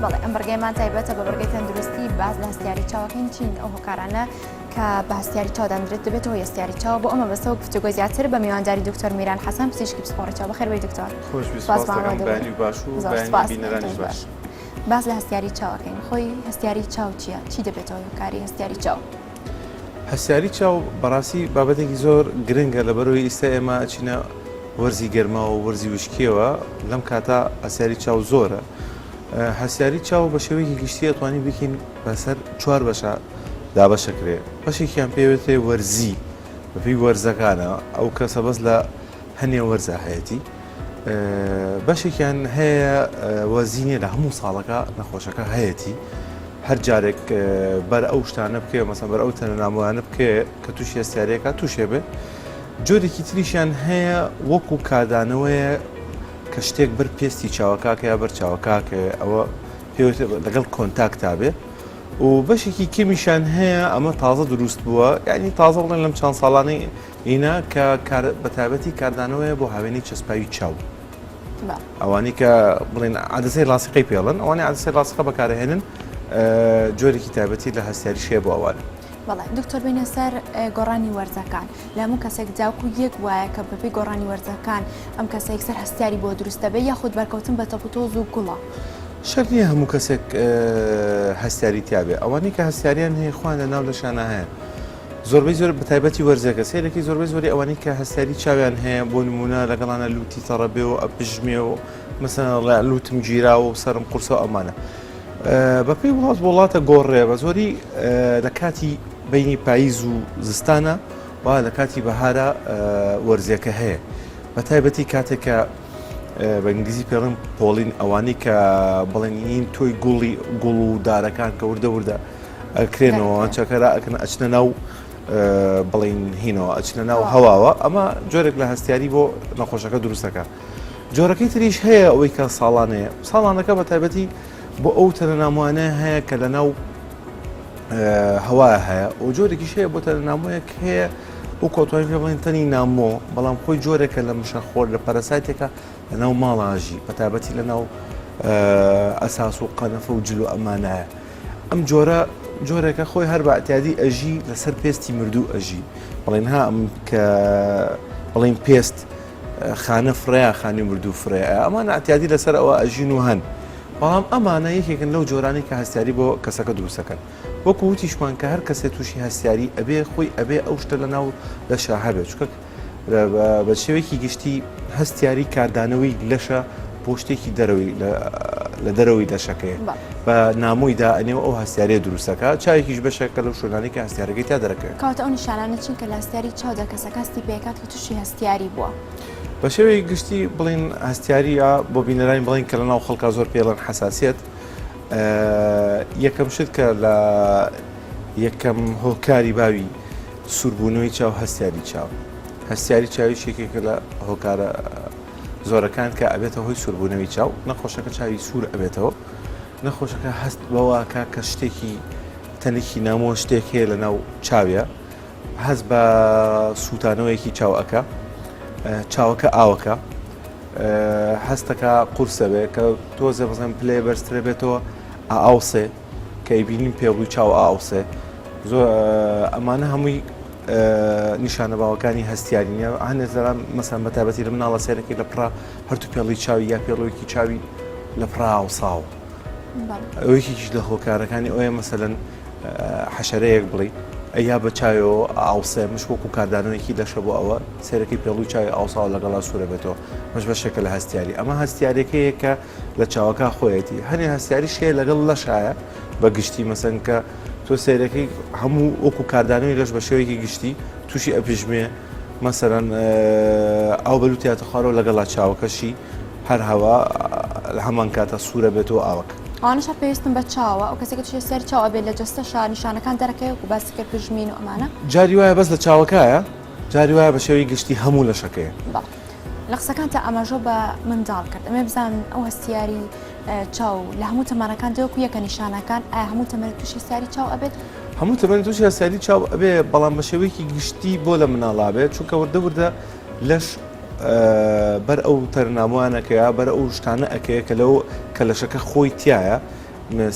بەڵێ ئەم بڕگەیەمان تایبەتە بە بڕگەی تەندروستی باس لە هەستیاری چاوەکەین چین ئەو هۆکارانە کە بە هەستیاری چاو دەندرێت دەبێتەوە هۆی هەستیاری چاو بۆ ئەمە مەبەستەوە گفتوگۆی زیاتر بە میوانداری دکتۆر میران حەسەن پزیشکی پسپۆڕی چاو بەخێر بێی دکتۆر خۆش بی سپاس دەکەم بەیانی باش و بەیانی بینەرانیش باش. باس لە هەستیاری چاوەکەین خۆی هەستیاری چاو چییە؟ چی دەبێتەوە هۆکاری هەستیاری چاو؟ هەستیاری چاو بەڕاستی بابەتێکی زۆر گرنگە لەبەرەوەی ئیستا ئێمە ئەچینە وەرزی گەرما و وەرزی وشکیەوە لەم کاتە هەستیاری چاو زۆرە هەستیاری چاو بە شێوەیەکی گشتی ئەتوانین بکەین بەسەر چوار بەشە دابەشەکرێ بەشێکیان پێوێتێ وەرزی بەپێی وەرزەکانە ئەو کەسە بەس لە هەنێ وەرزە هەیەتی بەشێکیان هەیە وەرزی نیە لە هەموو ساڵەکە نەخۆشەکە هەیەتی هەر جارێک بەر ئەو شتانە بکەوێ مەسەن بەر ئەو تەنە نامۆیانە بکەوێ کە تووشی هەستیارەکە تووشێ بێ جۆرێکی تریشیان هەیە وەکو کاردانەوەیە کە شتێک بەر پێستی چاوەکاکە یا بەر چاوەکاکە ئەوە پێوتە لەگەڵ contact تا بێ و بەشێکی کەمیشان هەیە ئەمە تازە دروست بووە یعنی تازە بڵێن لەم چەند ساڵانەی ئینا کە کار بەتایبەتی کاردانەوەیە بۆ هاوێنەی چەسپاوی چاو. ئەوانەی کە بڵێن عەدەسەی ڵاسیقەی پێڵن ئەوانەی عەدەسەی ڵاسیقە بەکارهێنن جۆرێکی تایبەتی لە هەستیاریش هەیە بۆ ئەوان. بەڵێ دکتۆر بینە سەر گۆڕانی وەرزەکان لە هەموو کەسێک جاوکو یەک وایە کە بەپێی گۆڕانی وەرزەکان ئەم کەسە یەکسەر هەستیاری بۆ دروست دەبێت یاخود بەرکەوتن بە تەپ و تۆز و گوڵە. شەرت نییە هەموو کەسێک هەستیاری تیابێ ئەوانەی کە هەستیاریان هەیە خۆیان لە ناو لەشیانە هەیە زۆربەی زۆر بەتایبەتی وەرزەکە سەیرەکەی زۆربەی زۆری ئەوانەی کە هەستیاری چاویان هەیە بۆ نمونە لەگەڵانە لوتی تەڕەبێ و ئەپژمێ و مەسەن لوتم گیراوە و سەرم قورسە و ئەمانە بەپێی وڵات وڵاتە گۆڕێ بە زۆری لە کاتی بینی پاییز و زستانە و لە کاتی بەهارە وەرزەکە هەیە بە تایبەتی کاتێک کە بە ئینگلیزی پێڵن pollen ئەوانەی کە بڵێن تۆی گوڵی گوڵ و دارەکان کە وردە وردە ئەکرێنەوە چەکەرە ئەکەن ئەچنە ناو بڵین هینەوە ئەچنە ناو هەواوە ئەمە جۆرێک لە هەستیاری بۆ نەخۆشەکە دروستەکە جۆرەکەی تریش هەیە ئەوەی کە ساڵانەیە ساڵانەکە بە تایبەتی بۆ ئەو تەنە نامۆیانە هەیە کە لە ناو هەوا هەیە و جۆرێکیش هەیە بۆ تەنە نامۆیەک هەیە و کۆتوانی پێ بڵێن تەنی نامۆ بەڵام خۆی جۆرێکە لە مشەخۆر لە parasite ێکە لە ناو ماڵاژی بە تایبەتی لە ناو ئەساس و قەنەفە و جل و ئەمانایە ئەم جۆرە جۆرێکە خۆی هەر بە ئەتیادی ئەژی لەسەر پێستی مردوو ئەژی بڵێن ها ئەم کە بڵین پێست خانە فرەیە خانی مردوو فرەیە ئەمانە ئەتیادی لەسەر ئەوە ئەژین و هەن بەڵام ئەمانە یەکێکن لەو جۆرانی کە هەستیاری بۆ کەسەکە دروستەکەن وەکو وتیشمان کە هەر کەسێ تووشی هەستیاری ئەبێ خۆی ئەبێ ئەو شتە لە ناو لەشا هەبێت چونکە بە شێوەیەکی گشتی هەستیاری کاردانەوەی لەشە بۆ شتێکی دەرەوەی لە دەرەوەی لەشەکەی بە نامۆی دا ئەنێ و ئەو هەستیاریە دروستەکە چاوێکیش بەشێکە لەو شوێنانەی کە هەستیارەکەی تا دەرەکەوێت. کەواتە ئەو نیشانانە چین کە لە هەستیاری چاودا کەسەکە هەستی پێکات کە تووشی هەستیاری بووە؟ بە شێوەیەکی گشتی بڵێن هەستیاری بۆ بینەرانی بڵێن کە لەناو خەڵکا زۆر پێڵێن حەساسیەت یەکەم شت کە لە یەکەم هۆکاری باوی سووربوونەوەی چاو هەستیاری چاو هەستیاری چاویش یەکێکە لە هۆکارە زۆرەکان کە ئەبێتە هۆی سووربوونەوەی چاو نەخۆشەکە چاوی سوور ئەبێتەوە نەخۆشەکە هەست بەوەکە کە شتێکی تەنێکی نامۆ شتێک هەیە لە ناو چاویە هەست بە سووتانەوەیەکی چاو ئەکا چاوەکە ئاوەکە هەستەکە قورسە بێ کە تۆزێ بەزەن پلەیە بەرزترە بێتەوە ئاوسێ کە ئەیبینین پێڵوی چاو ئاوسێ زۆر ئەمانە هەمووی نیشانە باوەکانی هەستیاری نیە هەندێک زەران مەسەن بە تایبەتی لە مناڵە سێرەکەی لە پڕا هەرتو پێڵی چاوی یا پێڵویکی چاوی لە پڕا ئاوساوە ئەوەیەکیش لە هۆکارەکانی ئەوەیە مەسەلەن حەشەرەیەک بڵی ئەیا بە چاوەوە ئاوسێ مش وەکو کاردانەوەیەکی لەشە بۆ ئەوە سێرەکەی پێڵوی چاوی ئاوساوە لەگەڵا سوورە بێتەوە مش بەشێکە لە هەستیاری ئەمە هەستیارەکەیە کە لە چاوەکە خۆیەتی هەنێ هەستیاریش هەیە لەگەڵ لەشایە بە گشتی مەسەن کە تۆ سەیرەکەی هەموو وەکو کاردانەوەی لەش بە شێوەیەکی گشتی تووشی ئەپژمێ مەسەرەن ئاو بەلوتیاتە خوارەوە لەگەڵا چاوەکەشی هەر هەوا لە هەمان کاتە سوورە بێتەوە ئاوەکە. ئەوانەش هەر پێویستن بە چاوە ئەو کەسێک کە تووشی سەر چاو ئەبێت لە جەستەشا نیشانەکان دەرەکەوێت وەکو باست کرد پژمین و ئەمانە. جاری وایە بەس لە چاوەکایە جاری وایە بە شێوەی گشتی هەموو لەشەکەیە. بەڵێ لە قسەکانتا ئاماژەو بە منداڵ کرد ئەمەوێ بزانم ئەو هەستیاری چاو لە هەموو تەمەنەکان وەکو یەکە نیشانەکان ئایا هەموو تەمەنێک تووشی هەستیاری چاو ئەبێت؟ هەموو تەمەنێک تووشی هەستیاری چاو ئەبێ بەڵام بە شێوەیەکی گشتی بۆ لە مناڵا بێت چونکە وردە وردە لەش بەر ئەو تەرناموانەکەیە بەر ئەو شتانە ئەکەیە کە لەو کە لەشەکە خۆی تایە.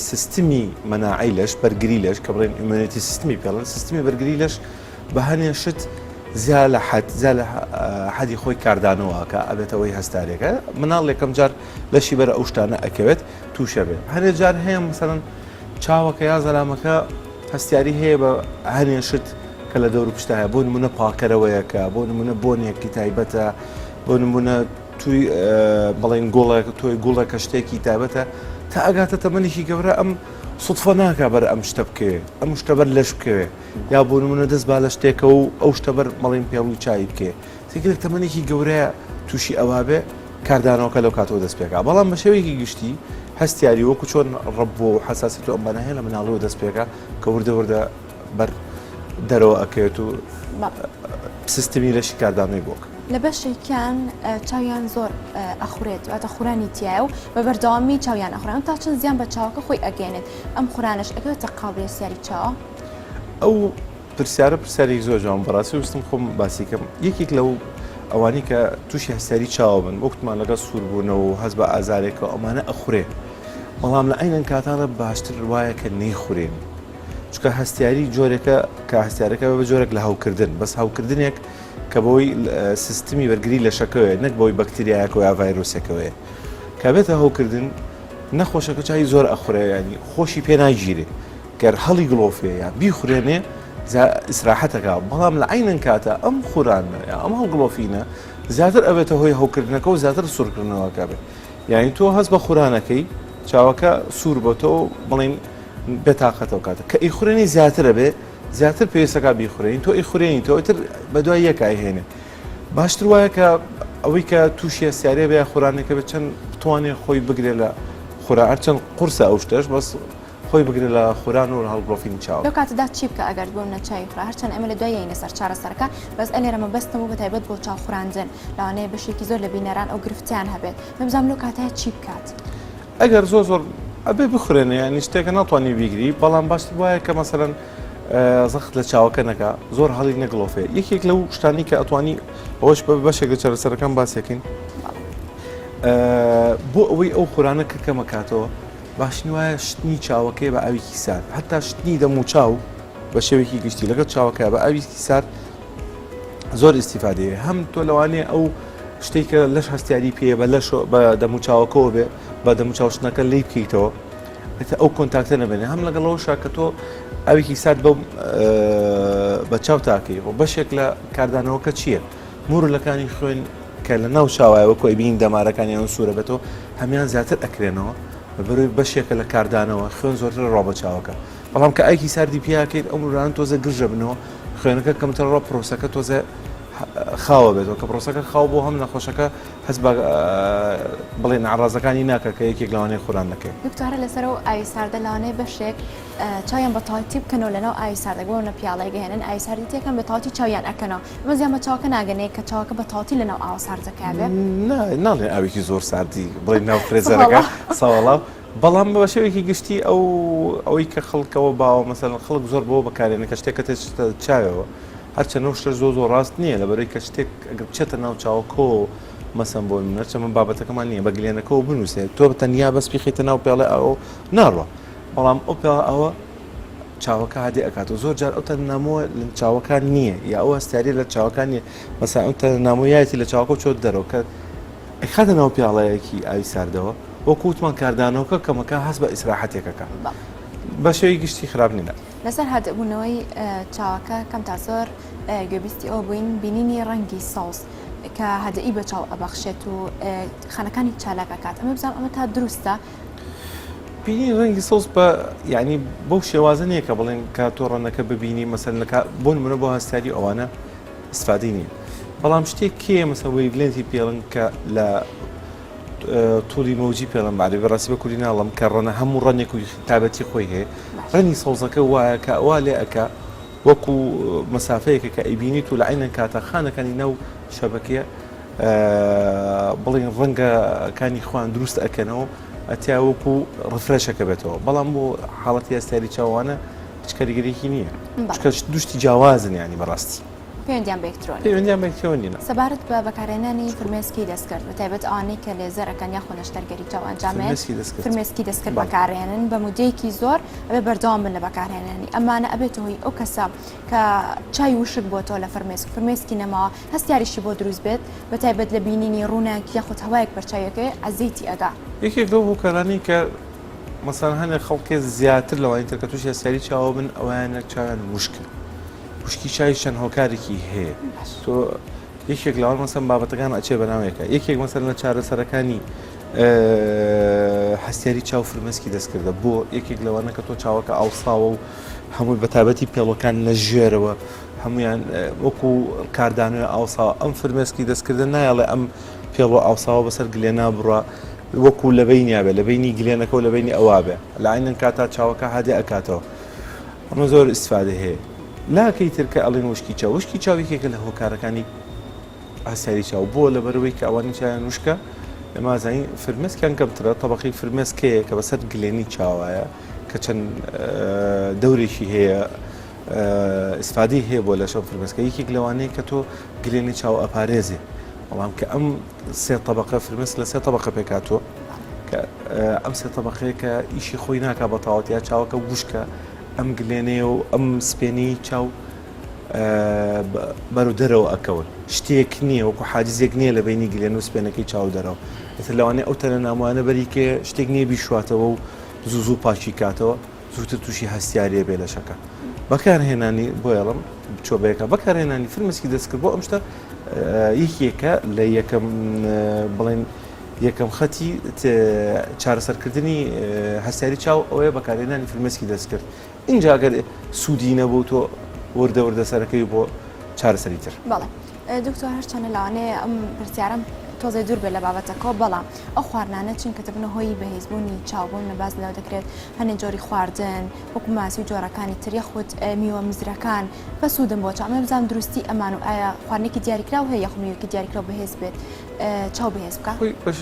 سیستمی مەناعەی لەش، بەرگری لەش کە بڵێن immunity سیستمی پێڵن، سیستمی بەرگری لەش بە هەنێ شت زیا لە حەد زیا لە حەدی خۆی کاردانەوە ئەکا ئەبێتە ئەوەی هەستارێکە مناڵ یەکەم جار لەشی بەرە ئەو شتانە ئەکەوێت تووشە بێ هەنێ جار هەیە مەسەلەن چاوەکە یا زەلامەکە هەستیاری هەیە بە هەنێ شت کە لە دەور پشتا هەیە بۆ نمونە پاکەرەوەیەکە بۆ نمونە بۆنێکی تایبەتە بۆ نمونە توی بڵێن گوڵێک تۆی گوڵێکە شتێکی تایبەتە تا ئەگاتە تەمەنێکی گەورە ئەم سوتفە ناکا بەر ئەم شتە بکەوێ ئەم شتە بەر لەش بکەوێ یا بۆ نمونە دەست با لە شتێکە و ئەو شتە بەر مەڵین پێڵوی چای بکێ تێکە تەمەنێکی گەورەیە تووشی ئەوە بێ کاردانەوەکە لەو کاتەوە دەست پێکا بەڵام بە شێوەیەکی گشتی هەستیاری وەکو چۆن ڕەبوو و حەساسیت و ئەمانە هەیە لە مناڵیەوە دەست پێکا کە وردە وردە بەر دەرەوە ئەکەوێت و سیستمی لەشی کاردانەوەی بۆ کە. لە بەشێکیان چاویان زۆر ئەخورێت واتە خورانی تایە و بە بەردەوامی چاویان ئەخوران تا چەند زیان بە چاوەکە خۆی ئەگەێنێت ئەم خورانەش ئەکەوێتە قاڵبی هەستیاری چاوە؟ ئەو پرسیارە پرسیارێکی زۆر جوان بەڕاستی ویستم خۆم باسی کەم یەکێک لەو ئەوانی کە تووشی هەستیاری چاوە بن وەکوتمان لەگەڵ سووربوونەوە و هەست بە ئازارێکەوە ئەمانە ئەخورێ بەڵام لە عەینەن کاتانە باشتر وایە کە نەیخورێن چونکە هەستیاری جۆرێکە کە هەستیارەکە بە جۆرێک لە هەوکردن بەس هەوکردنێک کە بەوەی سیستمی بەرگری لەشەکەوێ نەک بەوەی بەکتریایەکەوە یا ڤایرۆسێکەوەیە کە بێتە هەوکردن نەخۆشەکە چای زۆر ئەخورێ ینی خۆشی پێ ناگیرێ گەر هەڵی گڵۆفێ یا بیخورێنێ ئیسراحەتەکە بەڵام لە عینەن کاتە ئەم خورانە یا ئەم هەڵگڵۆفینە زیاتر ئەبێتە هۆی هەوکردنەکە و زیاتر سوورکردنەوەکە بێت یانی تۆ هەست بە خورانەکەی چاوەکە سوور بۆتەوە بڵین بێتاقەتەوە کاتە کە ئیخورێنی زیاترە بێ زیاتر پێویستەکە بیخورێنی تۆ ئیخورێنی تۆ ئیتر بە دوای یەک ئایهێنێ باشتر وایە کە ئەوەی کە تووشیە سیارە بێ خورانەکە بێت چەند بتوانێت خۆی بگرێت لە خورا هەرچەند قورسە ئەو شتەش بەس خۆی بگرێت لە خوران و هەڵگڵۆفینی چاو. لەو کاتەدا چی بکە ئەگەر بۆ منە چاوی خورا هەرچەند ئێمە لە دوای یەینە سەر چارەسەرەکە بەس ئەلێرە مەبەستم بوو بەتایبەت بۆ چاو خوراندن لەوانەیە بەشێکی زۆر لە بینەران ئەو گرفتیان هەبێت من بزانم لەو کاتەیا چی بکات. ئەگەر زۆر زۆر ئەبێ بخورێنێ یانی شتێکە ناتوانانی بیگری بەڵام باشتر وایە کە مەسەلەن زەخت لە چاوەکە نەکا زۆر هەڵی نەگڵۆفێ یەکێک لەو شتانی کە ئەتوانی ئەوەش بە بەشێک لە چارەسەرەکان باسێکین بۆ ئەوەی ئەو خورانە کە کەمە کاتەوە باشترین وایە شتنی چاوەکەی بە ئاوێکی سارد هەتا شتنی دەم و چاو بە شێوەیەکی گشتی لەگەڵ چاوەکە بە ئاوێکی سارد زۆر ئیسیفادەیە هەم تۆ لەوانەیە ئەو شتێک کە لەش هەستیاری پێ بە لەش بە دەم و چاوەکەەوە بێ بە دەم و چاوشتنەکە لی بکەیتەوە ئەو contact ە نەبێنێ هەم لەگەڵەوە شا کە تۆ ئاوێکی سارد بە بە چاو تاکەی و بەشێک لە کاردانەوەکە چییە؟ مولولەکانی خوێن کە لە ناو چاوایە وەکو ئەیبینین دەمارەکانیان سوورە بێتەوە هەمیان زیاتر ئەکرێنەوە بەرەوەی بەشێکە لە کاردانەوە خوێن زۆرتر ڕوا بە چاوەکە بەڵام کە ئاوێکی ساردی پیاکەیت ئەو مولولانە تۆزە گرژە بنەوە خوێنەکە کەمتر ڕۆ پرۆسەکە تۆزە خاوە بێتەوە کە پرۆسەکە خاو بۆ هەم نەخۆشەکە هەست بە بڵێن عڕازەکانی ناکە کە یەکێک لەوانەیە خوران نەکەی. دکتۆر لەسەر ئەو ئاوی ساردە لەوانەیە بەشێک چاویان بە تەواوی بکەنەوە لەناو ئاوی ساردەکە بۆ نە پیاڵەیەک ئەهێنن ئاوی ساردی تێکەن بە تەواوی چاویان ئەکەنەوە ئەمە زیان بە چاوەکە ناگەنێ کە چاوەکە بە تەواوی لەناو ئاوە ساردەکە بێ؟ نا ناڵێن ئاوێکی زۆر ساردی بڵێن ناو freezer ەکە سەواڵا بەڵام بە شێوەیەکی گشتی ئەو ئەوەی کە خەڵکەوە باوە مەسەلەن خەڵک زۆر بەوە بەکارێنە کە شتێکە تێچێتە چاوەوە هەرچەند ئەو شتەش زۆر زۆر ڕاست نییە لەبەرەی کە شتێک ئەگەر بچێتە ناو چاوەکەوە مەسەن بۆ نمونە چە من بابەتەکەمان نییە بە گلێنەکەەوە بنووسێت تۆ تەنیا بەس بیخەیتە ناو پێڵێ ئەو ناڕوە بەڵام ئەو پێڵە ئەوە چاوەکە هادێ ئەکاتەوە زۆر جار ئەو تەنە نامۆ لە چاوەکان نییە یا ئەو هەستیاری لە چاوەکان نییە مەسا ئەو تەنە نامۆیەتی لە چاوەکە چۆت دەرەوە کە ئەیخاتە ناو پیاڵەیەکی ئاوی ساردەوە وەکو وتمان کاردانەوەکە کەمەکە هەست بە ئیسراحەتێکەکە بە شێوەی گشتی خراپ نییە. لەسەر هادئبوونەوەی چاوەکە کەم تا زۆر گوێبیستی ئەوە بووین بینینی ڕەنگی سەوز کە هادئی بە چاو ئەبەخشێت و خانەکانی چالاک ئەکات ئەمە بزانم ئەمە تا دروستە؟ بینینی ڕەنگی سەوز بە یعنی بەو شێوازە نییە کە بڵێن کە تۆ ڕەنەکە ببینی مەسەن لە بۆ نمونە بۆ هەستیاری ئەوانە ئیسفادەی نییە بەڵام شتێک کێ مەسە wavelength ی پێڵن کە لە تولی مەوجی پێڵم بەعربی بەڕاستی بە کوردی ناڵم کە ڕەنە هەموو ڕەنێک و تابەتی خۆی هەیە ڕەنی سەوزەکە وایە کە ئەوا لێ ئەکا وەکو مەسافەیەکە کە ئەیبینیت و لە عینەن کاتە خانەکانی ناو شەبەکەیە بڵین ڕەنگەکانی خۆیان دروست ئەکەنەوە ئەتیا وەکو refresh ەکە بێتەوە بەڵام بۆ حاڵەتی هەستیاری چاوانە هیچ کاریگەریەکی نییە چونکە دوشتی جیاوازن ینی بەڕاستی. پەیوەندیان بە یەکترەوە نییە. پەیوەندیان بە یەکترەوە نییە. سەبارەت بە بەکارهێنانی فرمێسکی دەستکرد بە تایبەت ئەوانەی کە لێزەر ئەکەن یاخۆ نەشتەرگەری چاو ئەنجام ئەیەن فرمێسکی دەستکرد. فرمێسکی دەستکرد بەڵێ. بەکارئەهێنن بە مودەیەکی زۆر ئەبێ بەردەوام بن لە بەکارهێنانی ئەمانە ئەبێتە هۆی ئەو کەسە کە چاوی وشک بۆتەوە لە فرمێسک فرمێسکی نەماوە هەستیاریشی بۆ دروست بێت بە تایبەت لە بینینی ڕووناک یاخود هەوایەک بەر چاوی ئەکەوێ ئەزیەتی ئەدا. یەکێک لەو هۆکارانەی کە مەسەلەن هەندێک خەڵکێ زیاتر لەوانی تر کە تووشی هەستیاری چاوە بن ئەوەیانە چاویان وشکە. وشکی چاویش چەند هۆکارێکی هەیە تۆ یەکێک لەوان مەسەن بابەتەکان ئەچێ بەناوێکە یەکێک مەسەر لە چارەسەرەکانی هەستیاری چاو فرمەسکی دەستکردە بۆ یەکێک لەوانە کە تۆ چاوەکە ئاوساوە و هەمووی بەتابەتی پێڵەکان لە ژێرەوە هەمویان وەکو کاردانەوە ئاوساوە ئەم فرمێسکی دەستکردن نایەڵێ ئەم پێڵۆ ئاوساوە بەسەر گلێنا بڕە وەکو لە بینیا بێ لە بینی گلێنەکە و لە بینی ئەوە بێ لە عینەن کاتا چاوەکە هادێ ئەکاتەوە ئەمە زۆر ئیسفادەی هەیە. لاکەی تر کە ئەڵێن وشکی چاو، وشکی چاو یەکێکە لە هۆکارەکانی هەستیاری چاو بۆ لەبەرئەوەی کە ئەوانەی چاویان وشکە ئێمە ئەزانین فرمێسکیان کەمترە تەبەقەی فرمێسک هەیە کە بەسەر گلێنی چاوایە کە چەند دەورێکی هەیە ئیسفادەی هەیە بۆ لەشەم فرمێسکە یەکێک لەوانەیە کە تۆ گلێنی چاو ئەپارێزێ بەڵام کە ئەم سێ تەبەقە فرمێسک لە سێ تەبەقە پێکهاتووە کە ئەم سێ تەبەقەیە کە ئیشی خۆی ناکا بە تەواوەتی یا چاوەکە وشکە ئەم گلێنەیە و ئەم سپێنەی چاو بەرەو دەرەوە ئەکەون شتێک نییە وەکو حاجزێک نییە لە بینی گلێن و سپێنەکەی چاو دەرەوە ئیتر لەوانەیە ئەو تەنە نامۆیانە بەریکێ شتێک نییە بیشواتەوە و زوو زوو پاکی کاتەوە زووتر تووشی هەستیاریە بێ لەشەکە بەکارهێنانی بۆیەڵم بچۆ بەیەکە بەکارهێنانی فرمسکی دەستکرد بۆ ئەم شتە یەکێکە لە یەکەم بڵێن یەکەم خەتی چارەسەرکردنی هەستیاری چاو ئەوەیە بەکارهێنانی فرمێسکی دەستکرد ئینجا گەر سوودی نەبوو تۆ وردە وردە سەرەکەی بۆ چارەسەری تر. بەڵێ دکتۆر هەرچەندە لەوانەیە ئەم پرسیارەم تۆزێ دوور بێت لە بابەتەکەەوە بەڵام ئەو خواردنانە چین کە دەبنە هۆی بەهێزبوونی چاو بۆ نمونە باس لەوە دەکرێت هەنێ جۆری خواردن وەکو ماسی و جۆرەکانی تر یاخود میوە مزرەکان بەسوودن بۆ چاو ئەمە بزانم دروستی ئەمان و ئایا خواردنێکی دیاریکراو هەیە یاخود میوەیەکی دیاریکراو بەهێز بێت چاو بەهێز بکا؟ خۆی بەش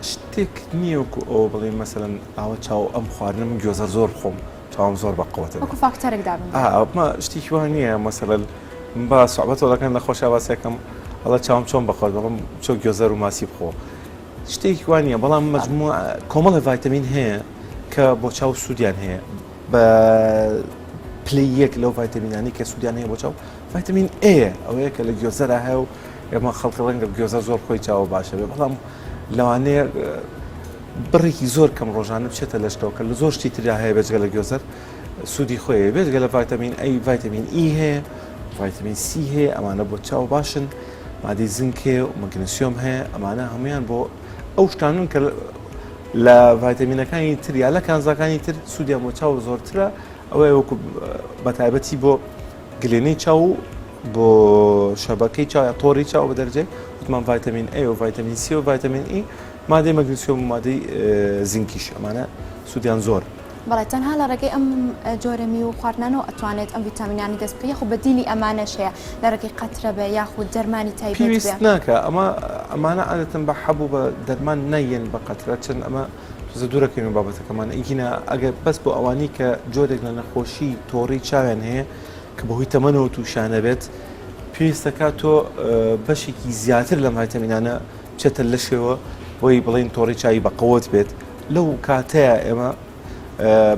شتێک نییە وەکو ئەوە بڵێین مەسەلەن ئاوە چاو ئەم خواردنە من گۆزەر زۆر بخۆم چاوم زۆر بە قوەتە وەکو فاکتەرێک دابنرێت. ئا ئەمە شتێکی وا نییە مەسەلەن من بە سوعبەتەوە لەکەن نەخۆشا باسێکم ئەڵێ چاوم چۆن بەقوەت بەڵام چۆ گۆزەر و ماسی بخۆ شتێکی وا نییە بەڵام مەجموع کۆمەڵێ ڤایتەمین هەیە کە بۆ چاو سوودیان هەیە بە پلەی یەک لەو ڤایتەمینانی کە سوودیان هەیە بۆ چاو ڤایتەمین A ئەوەیە کە لە گۆزەرا هەیە و ئێمە خەڵک ڕەنگە گوێزە زۆر خۆی چاوە باشە بێ بەڵام لەوانەیە بڕێکی زۆر کەم ڕۆژانە بچێتە لەشتەوە کە لە زۆر شتی تردا هەیە بێجگە لە گوێزەر سوودی خۆی بێجگە لە ڤایتامین A ڤایتامین E هەیە ڤایتامین C هەیە ئەمانە بۆ چاو باشن مادەی زنک هەیە و مەگنسیۆم هەیە ئەمانە هەمویان بۆ ئەو شتانن کە لە ڤایتامینەکانی تر یا لە کانزاکانی تر سوودیان بۆ چاو زۆرترە ئەوەیە وەکو بەتایبەتی بۆ گلێنەی چاو و بۆ شەبەکەی چاو یا تۆڕی چاو بە دەرجەی وتمان ڤایتامین A و ڤایتامین C و ڤایتامین E مادەی مەگنسیۆم و مادەی زینکیش ئەمانە سوودیان زۆر. بەڵێ تەنها لە ڕێگەی ئەم جۆرە میوە و خواردنانەوە ئەتوانێت ئەم ڤیتامینانەی دەست بکەوێت یاخود بەدیلی ئەمانەش هەیە لە ڕێگەی قەترە بێ یاخود دەرمانی تایبەت بێ؟ پێویست ناکا ئەمە ئەمانە عادەتەن بە حەب و بە دەرمان نایەن بە قەترە چەند ئەمە تۆزە دوورەکەین بابەتەکەمان ئەگینا ئەگەر بەس بۆ ئەوانەی کە جۆرێک لە نەخۆشی تۆڕی چاویان هەیە کە بەهۆی تەمەنەوە تووشیانە بێت پێویستەکات تۆ بەشێکی زیاتر لەم ڤایتامینانە بچێتە لەشەوە بۆی بڵین تۆڕی چاوی بەقوت بێت لەو کاتەیە ئێمە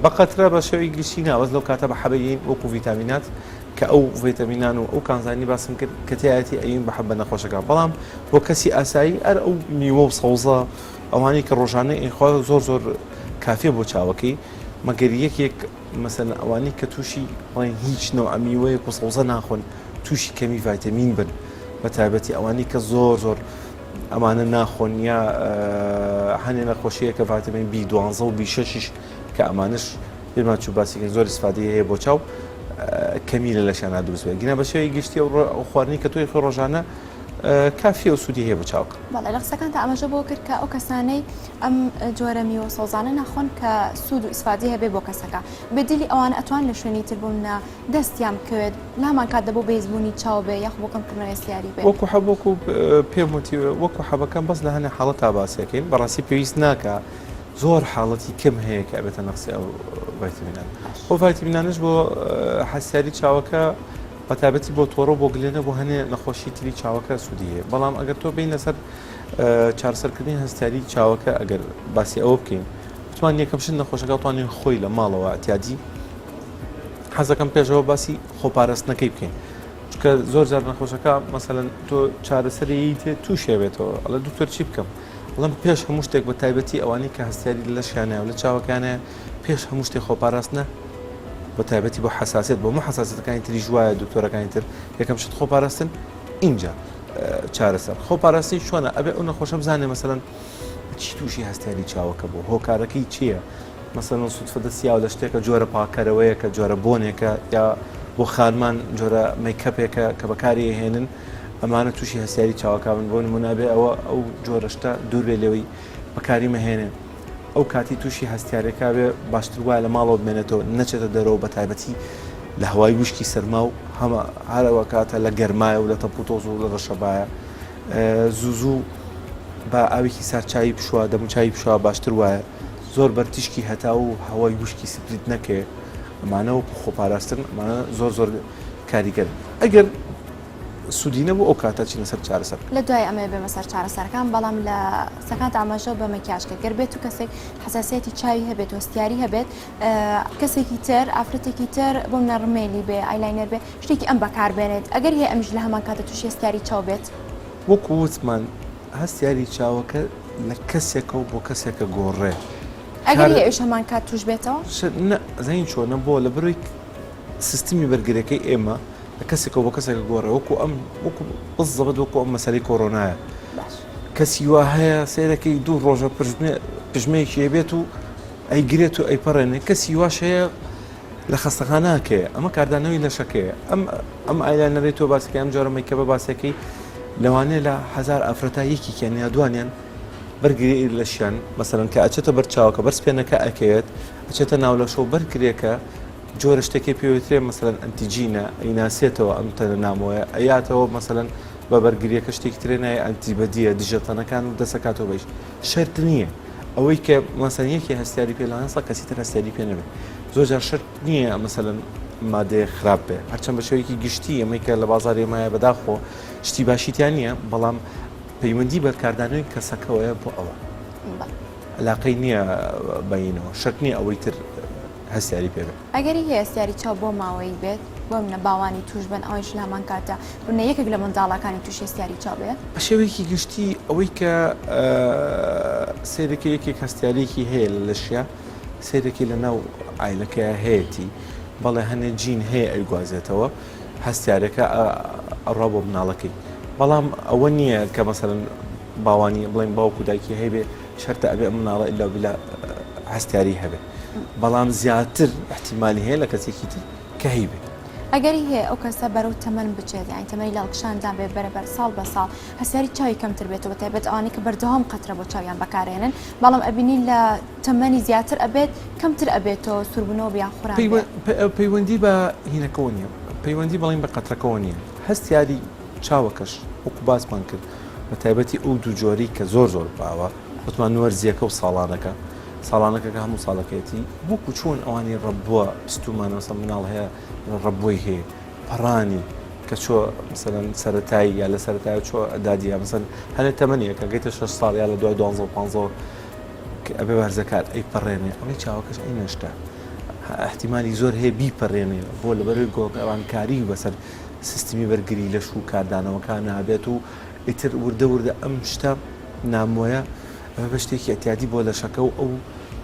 بەقەترە بە شێوەی گشتی ناوەز لەو کاتە بە حەبەین وەکو ڤیتامینات کە ئەو ڤیتامینان و ئەو کانزانی باسم کرد کە تایەتی ئەین بە حەب بە نەخۆشەکان بەڵام بۆ کەسی ئاسایی ئەر ئەو میوە و سەوزە ئەوانەی کە ڕۆژانە ئەیخوا زۆر زۆر کافیە بۆ چاوەکەی مەگەر یەکێک مەسەن ئەوانەی کە تووشی بڵێن هیچ نەوع میوەیەک و سەوزە ناخۆن تووشی کەمی ڤایتەمین بن بە تایبەتی ئەوانەی کە زۆر زۆر ئەمانە ناخۆن یا هەنێ نەخۆشیە کە ڤایتەمین بی دوانزە و بی شەشیش کە ئەمانش پێمان چوو باسیکردن زۆر ئیسفادەی هەیە بۆ چاو کەمی لە لەشیاندا دروست بێت گینا بە شێوەی گشتی ئەو خواردنی کە تۆی خۆی ڕۆژانە کافیە و سوودی هەیە بۆ چاوەکە. بەڵێ لە قسەکانتا ئاماژە بەوە کرد کە ئەو کەسانەی ئەم جۆرە میوە و سەوزانە ناخۆن کە سوود و ئیسفادەی هەبێ بۆ کەسەکە بەدیلی ئەوانە ئەتوان لە شوێنی تر بۆ نمونە دەستیان بکەوێت لە هەمان کاتدا بۆ بەهێزبوونی چاو بێ یاخود بۆ کەمکردنەوەی هەستیاری بێ. وەکو حەب وەکو پێم وتی وەکو حەبەکان بەس لە هەنێ حاڵەتا باسی ئەکەین بەڕاستی پێویست ناکا زۆر حاڵەتی کەم هەیە کە ئەبێتە نەقسی ئەو ڤایتامینانە ئەو ڤایتامینانەش بۆ هەستیاری چاوەکە. بە تایبەتی بۆ تۆڕە بۆ گلێنە بۆ هەنێ نەخۆشی تری چاوەکە سوودی هەیە بەڵام ئەگەر تۆ بین لەسەر چارەسەرکردنی هەستیاری چاوەکە ئەگەر باسی ئەوە بکەین بتوان یەکەم شت نەخۆشەکە توانین خۆی لە ماڵەوە ئەتیادی حەزەکەم پێشەوە باسی خۆپارستنەکەی بکەین چونکە زۆر جار نەخۆشەکە مەسەلەن تۆ چارەسەری تێ تووشێ بێتەوە ئەڵێ دکتۆر چی بکەم بەڵام پێش هەموو شتێک بە تایبەتی ئەوانەی کە هەستیاری لە لەشیانە و لە چاوەکانە پێش هەموو شتێک خۆپاراستنە بە تایبەتی بۆ حساسیت بۆ هەموو حساسیەتەکانی تریش وایە دکتۆرەکانی تر یەکەم شت خۆپاراستن ئینجا چارەسەر خۆپاراستنی چۆنە ئەبێ ئەو نەخۆشە بزانێ مەسەلەن چی تووشی هەستیاری چاوەکە بوو هۆکارەکەی چییە؟ مەسەلەن سودفە دەستی یاوە لە شتێکە جۆرە پاکەرەوەیەکە جۆرە بۆنێکە یا بۆ خانمان جۆرە مەیکەپێکە کە بەکاری ئەهێنن ئەمانە تووشی هەستیاری چاوەکە بن بۆ نمونە بێ ئەوە ئەو جۆرە شتە دوور بێ لێوەی بەکاری مەهێنێ ئەو کاتی تووشی هەستیارێکا بێ باشتر وایە لە ماڵەوە بمێنێتەوە نەچێتە دەرەوە بە تایبەتی لە هەوای وشکی سەرما و هەمە هەرەوە کاتە لە گەرمایە و لە تەپ و تۆز و لە ڕەشەبایە زوو زوو بە ئاوێکی سارد چاوی بشوا دەموچاوی بشوا باشتر وایە زۆر بەر تیشکی هەتاو و هەوای وشکی split نەکەوێ ئەمانە وەکو خۆپاراستن ئەمانە زۆر زۆر کاریگەرن ئەگەر سوودی نەبوو ئەو کاتە چینە سەر چارەسەر. لە دوای ئەمەیە بێمە سەر چارەسەرەکان بەڵام لە قسەکانت ئاماژە بە مەکیاج کرد گەر بێت و کەسێک حەساسیەتی چاوی هەبێت و هەستیاری هەبێت کەسێکی تر ئافرەتێکی تر بۆ منە ڕمێلی بێ eyeliner بێ شتێکی ئەم بەکار بێنێت ئەگەر هەیە ئەمیش لە هەمان کاتە تووشی هەستیاری چاو بێت. وەکو وتمان هەستیاری چاوەکە لە کەسێکەوە بۆ کەسێکە گۆڕێ. ئەگەر هەیە ئەویش هەمان کات تووش بێتەوە؟ نا ئەزانی چۆنە بۆ لەبەرئەوەی سیستمی بەرگریەکەی ئێمە لە کەسێکەوە بۆ کەسێکە گۆڕێ وەکو ئەم وەکو بزەبت وەکو ئەم مەسەلەی کۆرۆنایە کەسی وا هەیە سەیرەکەی دوو ڕۆژە پژمەیەکی هەبێت و ئەیگرێت و ئەیپەڕێنێ کەسی واش هەیە لە خەستەخانەکەیە ئەمە کاردانەوەی لەشەکەیە ئەم ئەم eyeliner ەی تۆ باسەکەی ئەم جۆرە makeup ە باسەکەی لەوانەیە لە هەزار ئافرەتا یەکێکیان یا دوانیان بەرگری لەشیان مەسەلەن کە ئەچێتە بەر چاوەکە بەر سپێنەکە ئەکەوێت ئەچێتە ناو لەشەوە بەرگرێکە جۆرە شتێکی پێوترێ مەسەلەن antigen ە ئەیناسێتەوە ئەم تەنە نامۆیە ئەیاتەوە مەسەلەن بە بەرگریەکە شتێکی ترێ نایە antibody یە دژەتەنەکان و دەسەکاتەوە بەیش شەرت نییە ئەوەی کە مەسەلەن یەکێ هەستیاری پێ لەوانەیە کەسی تر هەستیاری پێ نەبێت زۆر جار شەرت نییە مەسەلەن مادەیە خراپ بێ هەرچەند بە شێوەیەکی گشتی ئەمەی کە لە بازاری ئێمایە بەداخۆ شتی باشی تیا نییە بەڵام پەیوەندی بە کاردانەوەی کەسەکەوەیە بۆ ئەوە علاقەی نییە بەینەوە شەرت نییە ئەوەی تر هەستیاری پێ بێت. ئەگەری هەیە هەستیاری چاو بۆ ماوەیی بێت؟ بۆ منە باوانی توش بن ئەوانیش لە هەمان کاتدا بنە یەکێک لە منداڵەکانی توشی هەستیاری چاو بێت؟ بە شێوەیەکی گشتی ئەوەی کە سەیرەکە یەکێک هەستیاریەکی هەیە لە لەشیا سەیرەکی لە ناو عایلەکەیا هەیەتی بەڵێ هەنێ جین هەیە ئەیگوازێتەوە هەستیارەکە ئەڕوا بۆ مناڵەکەی بەڵام ئەوە نییە کە مەسەلەن باوانی بڵێن باوک و دایکی هەیبێ شەرتە ئەبێ ئەم مناڵە ئیلا و بیلا هەستیاری هەبێ بەڵام زیاتر احتیمالی هەیە لە کەسێکی تر کە هەیبێ. ئەگەری هەیە ئەو کەسە بەرەو تەمەن بچێت یانی تەمەنی لەهەڵکشاندا بێت بەرە بەر ساڵ بە ساڵ هەستیاری چاوی کەمتر بێتەوە بە تایبەت ئەوانەی کە بەردەوام قەترە بۆ چاویان بەکارێنن بەڵام ئەبینی لە تەمەنی زیاتر ئەبێت کەمتر ئەبێتەوە سووربوونەوە بیان خوران بێ. پەیوەندی بە هینەکەوە نییە پەیوەندی بەڵین بە قەترەکەوە نییە هەستیاری چاوەکەش وەکو باسمان کرد بە تایبەتی ئەو دوو جۆرەی کە زۆر زۆر باوە وتمان وەرزیەکە و ساڵانەکە ساڵانەکە کە هەموو ساڵەکەیەتی وەکو چۆن ئەوانی ڕەبووە پستومانە مەسەڵەن مناڵ هەیە ڕەبووی هەیە پەڕانی کە چۆ مەسەلەن سەرەتایی یا لە سەرەتای چۆ دادی یا مەسەلەن هەنێ تەمەنیە کە گەیتە شەش ساڵ یا لە دوای دوانزە و پانزە کە ئەبێ وەرزەکات ئەی پەڕێنێ ئەوەی چاوەکەش ئەی نەشتە احتیمالی زۆر هەیە بیپەڕێنێ بۆ لەبەرەوەی گۆڕانکاری بەسەر سیستمی بەرگری لەش و کاردانەوەکان نابێت و ئیتر وردە وردە ئەم شتە نامۆیە ئەمە بە شتێکی ئەتیادی بۆ لەشەکە و ئەو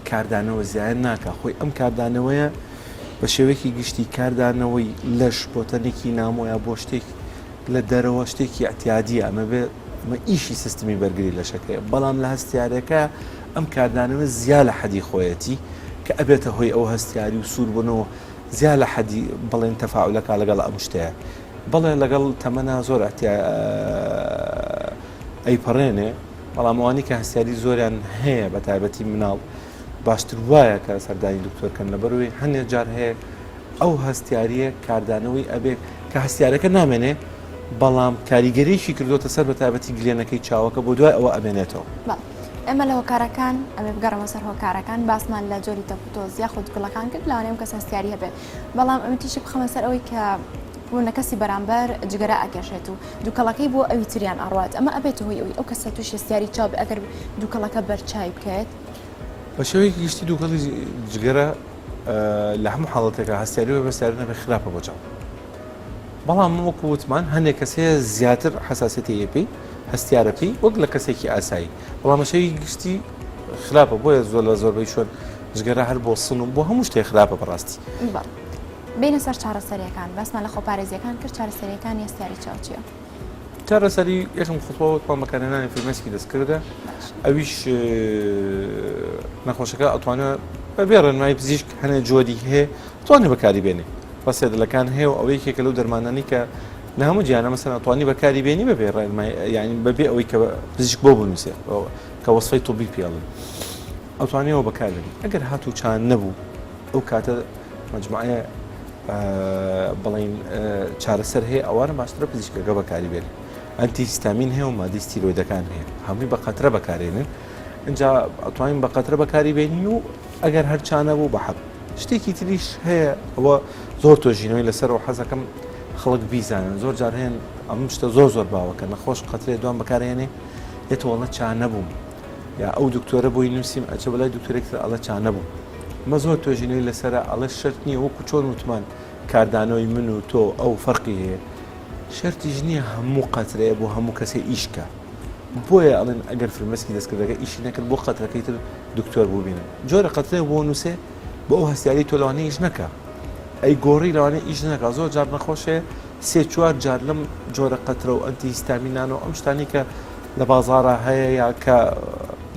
کاردانەوە زیایە ناکا خۆی ئەم کاردانەوەیە بە شێوەیەکی گشتی کاردانەوەی لەش بۆ تەنێکی نامۆیە بۆ شتێک لە دەرەوە شتێکی ئەتیادیە ئەمە بێ ئەمە ئیشی سیستمی بەرگری لەشەکەیە بەڵام لە هەستیارەکە ئەم کاردانەوە زیا لە حەدی خۆیەتی کە ئەبێتە هۆی ئەو هەستیاری و سووربوونەوە زیا لە حەدی بڵێن تەفاعولەکە لەگەڵ ئەم شتەیە بەڵێ لەگەڵ تەمەنا زۆر ئەتیا ئەیپەڕێنێ بەڵام ئەوانەی کە هەستیاری زۆریان هەیە بە تایبەتی مناڵ باشتر وایە کە سەردانی دکتۆر کەن لەبەرئەوەی هەنێ جار هەیە ئەو هەستیاریە کاردانەوەی ئەبێ کە هەستیارەکە نامێنێ بەڵام کاریگەریی کردوتە سەر بە تایبەتی گلێنەکەی چاوەکە بۆ دوای ئەوە ئەمێنێتەوە. ئێمە لە هۆکارەکان ئەمێ بگەڕێمە سەر هۆکارەکان باسمان لە جۆری تەپوتۆز یاخود گوڵەکان کرد لەوانەیە ئەم کەسە هەستیاری هەبێت بەڵام ئەمە تیشک بخەمە سەر ئەوەی کە. بوونە کەسی بەرامبەر جگەرە ئەکێشێت و دووکەڵەکەی بۆ ئەوی تریان ئەڕوات ئەمە ئەبێتە هۆی ئەوەی ئەو کەسە تووشی هەستیاری چاو بێ ئەگەر دووکەڵەکە بەر چاوی بکەوێت؟ بە شێوەیەکی گشتی دووکەڵی جگەرە لە هەموو حاڵەتێکا هەستیاری و هەستیاری نەبێ خراپە بۆ چاو بەڵام وەکو وتمان هەندێک کەس هەیە زیاتر حساسیەتی هەیە پێی هەستیارە پێی وەک لە کەسێکی ئاسایی بەڵام بە شێوەیەکی گشتی خراپە بۆیە زۆر لە زۆربەی شوێن جگەرە هەر بۆ سن و بۆ هەموو شتێک خراپە بەڕاستی. بەڵێ بێینە سەر چارەسەریەکان باسمان لە خۆپارێزیەکان کرد چارەسەریەکانی هەستیاری چاو چیە؟ چارەسەری یەکەم خطوە وتمان بەکارهێنانی فرمێسکی دەستکردە ئەویش نەخۆشەکە ئەتوانێت بەبێ ڕێنمایی پزیشک هەنێ جۆری هەیە توانێت بەکاری بێنێ ڕەسێدلەکان هەیە و ئەوە یەکێکە لەو دەرمانانی کە لە هەموو جیهانە مەسەن ئەتوانی بەکاری بێنی بەبێ ڕێنمایی یعنی بەبێ ئەوەی کە پزیشک بۆ بنووسێ کە وەسفەی طبی پێڵن ئەتوانیەوە بەکاربێنی ئەگەر هاتوو چان نەبوو ئەو کاتە مجموعەیە بڵین چارەسەر هەیە ئەوانە باشترە پزیشکەکە بەکاری بێنێ ئەنتی هیستامین هەیە و مادەی ستیرۆیدەکان هەیە هەمووی بە قەترە بەکارێنن اینجا ئەتوانین بە قەترە بەکاری بێنین و ئەگەر هەرچانە بوو بە حەب شتێکی تریش هەیە ئەوە زۆر تۆژینەوەی لەسەر و حەزەکەم خەڵک بیزانن زۆر جار هەیە ئەم شتە زۆر زۆر باوەکە نەخۆش قەترێ دوان بەکارێنێ دێتەوەڵە چا نەبووم یا ئەو دکتۆرە بۆی نووسیم ئەچێ بەلای دکتۆرێک تر ئەڵێ چا نەبووم مە زۆر توێژینەوەی لەسەرە ئەڵێ شەرت نییە وەکو چۆن وتمان کاردانەوەی من و تۆ ئەو فەرقی هەیە شەرتیش نییە هەموو قەترەیە بۆ هەموو کەسێ ئیش کە بۆیە ئەڵێن ئەگەر فرمەسکی دەستکردەکە ئیشی نەکرد بۆ قەترەکەی تر دکتۆر ببینن جۆرە قەترەیە بۆ نووسێ بۆ ئەو هەستیاری تۆ لەوانەیە ئیش نەکا ئەی گۆڕی لەوانەیە ئیش نەکا زۆر جار نەخۆشێ سێ چوار جار لەم جۆرە قەترە و ئەنتی هیستامینانە و ئەم شتانەی کە لە بازاڕا هەیە یا کە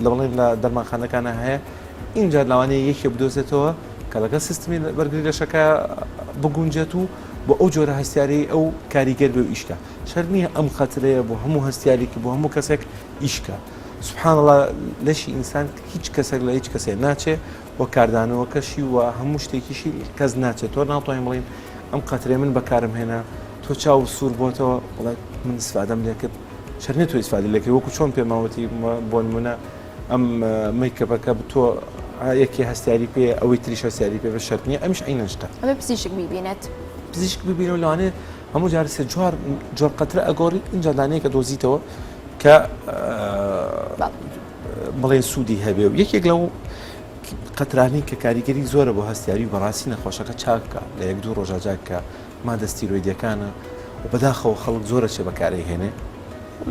لە بڵێن لە دەرمانخانەکانە هەیە ئینجا لەوانەیە یەکێ بدۆزێتەوە کە لەگەڵ سیستمی بەرگری لەشەکە بگونجێت و بۆ ئەو جۆرە هەستیارەی ئەو کاریگەر بێ و ئیشکە شەرت نییە ئەم قەترەیە بۆ هەموو هەستیارێکی بۆ هەموو کەسێک ئیشکە سبحان الله لەشی ئینسان هیچ کەسێک لە هیچ کەسێ ناچێ و کاردانەوەکەشی و هەموو شتێکیشی کەس ناچێت تۆ ناتوانین بڵین ئەم قەترەی من بەکارم هێنا تۆ چاوت سوور بۆتەوە بڵێ من ئیسفادەم لێکرد شەرت نیە تۆ ئیسفادە لێکەی وەکو چۆن پێماوتی بۆ نمونە ئەم مەیکەپەکە تۆ یەکێ هەستیاری پێ ئەوەی تریش هەستیاری پێ بە شەرت نییە ئەمیش عینەن شتە ئەبێ پزیشک بیبینێت پزیشک ببینە و لەوانەیە هەموو جار سێ چوار جۆر قەترە ئەگۆڕی ئینجا دانەیەکە دۆزیتەوە کە بڵێن سوودی هەبێ و یەکێک لەو قەترانەی کە کاریگەری زۆرە بۆ هەستیاری و بەڕاستی نەخۆشەکە چاک بکا لە یەک دوو ڕۆژا جاک کە مادە ستیرۆیدەکانە و بەداخەوە خەڵک زۆرە چێ بەکارەی هێنێ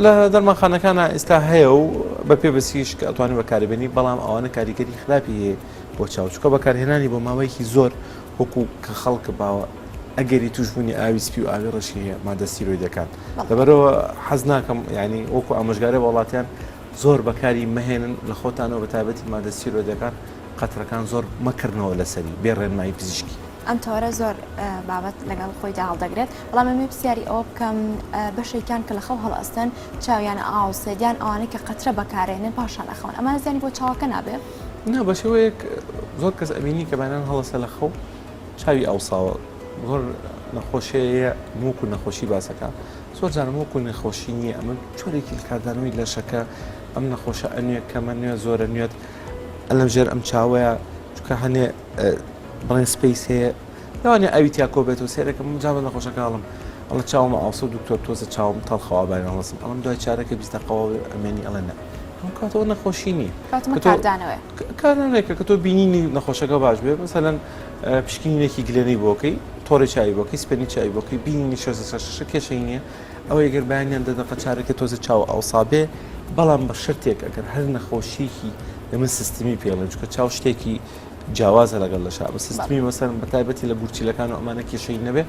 لە دەرمانخانەکانە ئێستا هەیە و بە پێ بەسیش کە ئەتوانانی بەکاربێنی بەڵام ئەوانە کاریگەری خراپی هەیە بۆ چاو چکە بەکارهێنانی بۆ ماوەیەکی زۆر وەکو کە خەڵک باوە ئەگەری توشبوونی ئاوی سپی و ئاوی ڕەشی هەیە مادە ستیرۆیدەکان لەبەرەوە حەز ناکەم ینی وەکو ئامۆژگاری وڵاتیان زۆر بەکاری مەهێنن لە خۆتانەوە بەتایبەتی مادە ستیرۆیدەکان قەترەکان زۆر مەکڕنەوە لەسەری بێ ڕێنمایی پزیشکی. ئەم تەوەرە زۆر بابەت لەگەڵ خۆیدا هەڵدەگرێت بەڵام ئەمەوێ پرسیاری ئەوە بکەم بەشێکیان کە لە خەو هەڵئەستن چاویان ئاوسێت یان ئەوانەی کە قەترە بەکارێنن پاشان ئەخەون ئەمە زیانی بۆ چاوەکە نابێ؟ نا بە شێوەیەک زۆر کەس ئەبینی کە بەیانان هەڵەسە لە خەو چاوی ئاوساوە زۆر نەخۆشیەیە وەکو نەخۆشی باسەکە زۆر جار وەکو نەخۆشی نییە ئەمە جۆرێکی کاردانەوەی لەشەکە ئەم نەخۆشە ئەنوێ کەمە نوێ زۆرە نوێت ئەلم ژێر ئەم چاوەیە چکە هەنێ بڵێن space هەیە لەوانێ ئەوی تیا کۆ بێت و سێرەکەم جا بە نەخۆشەکە ئەڵم ئەڵە چاوم ئاوسە دکتۆر تۆزە چاوم تەڵخەوە باین هەڵسم ئەڵم دوای چارەکە 20 دقەوە ئەمێنی ئەڵێ نە ئەم کاتەوە نەخۆشی نییە کاردانەوەی کاردانەوەیەکە کە تۆ بینینی نەخۆشەکە باش بێ مەسەلەن پشکنینێکی گلێنەی بۆکەی تۆڕی چاوی بۆکەی سپێنی چاوی بۆکەی بینینی شەش لەسەر شەشە کێشەی نییە ئەوەی گەر بەیانیان دە دەقە چارەکە تۆزە چاو ئاوسا بێ بەڵام بە شەرتێک ئەگەر هەر نەخۆشیەکی ئێمە سیستمی پێڵێن چونکە چاو شتێکی جیاوازە لەگەڵ لەشا بە سیستمی مەسەن بە تایبەتی لە گورچیلەکان و ئەمانە کێشەی نەبێ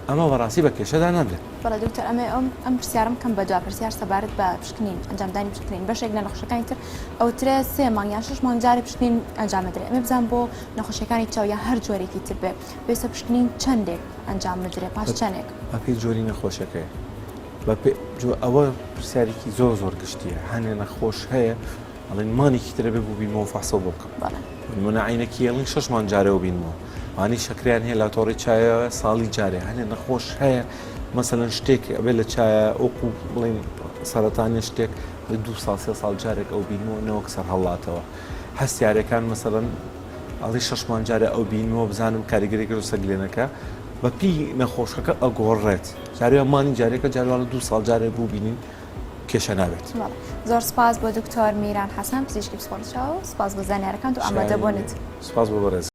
ئەمە بەڕاستی بە کێشە دانانرێت. بەڵێ دکتۆر ئەمێ ئەم ئەم پرسیارم کەم بە دوا پرسیار سەبارەت بە پشکنین ئەنجامدانی پشکنین بەشێک لە نەخۆشەکانی تر ئەوترێ سێ مانگ یان شەش مانگ جارێ پشکنین ئەنجام بدرێ ئەمێ بزانم بۆ نەخۆشیەکانی چاو یا هەر جۆرێکی تر بێ پێویستە پشکنین چەندێک ئەنجام بدرێ پاش چەندێک؟ بەپێی جۆری نەخۆشەکەیە بەپێ ئەوە پرسیارێکی زۆر زۆر گشتیە هەنێ نەخۆش هەیە ئەڵێن مانێکی ترە بێ بۆ بینمەوە فەحسەو بۆ بکەم نمونە عینەکی ئەڵێن شەش مان جارەوە بینمەوە ئەوانەی شەکریان هەیە لە تۆڕی چایە ساڵی جارێ هەنێ نەخۆش هەیە مەسەلەن شتێک ئەبێ لە چایە وەکو بڵێن سەرەتانە شتێک دو ساڵ سێ ساڵ جارێک ئەو بینمەوە نەوەک سەر هەڵاتەوە هەستیارەکان مەسەلەن ئەڵی شەش مان جارێ ئەو بینمەوە بزانم کاریگەری کرد سەگلێنەکە. بە پێی نەخۆشەکە ئەگۆڕێت جارێ مانی جارێکە جارواڵە دوو ساڵ جارێک بوو بینین کێشە نابێت. زۆر سپاس بۆ دکتۆر میران حەسەن پزیشکی پسپۆڕی چاو سپاس بۆ زانیارەکانت و ئامادەبوونت. سپاس بۆ بەڕێز.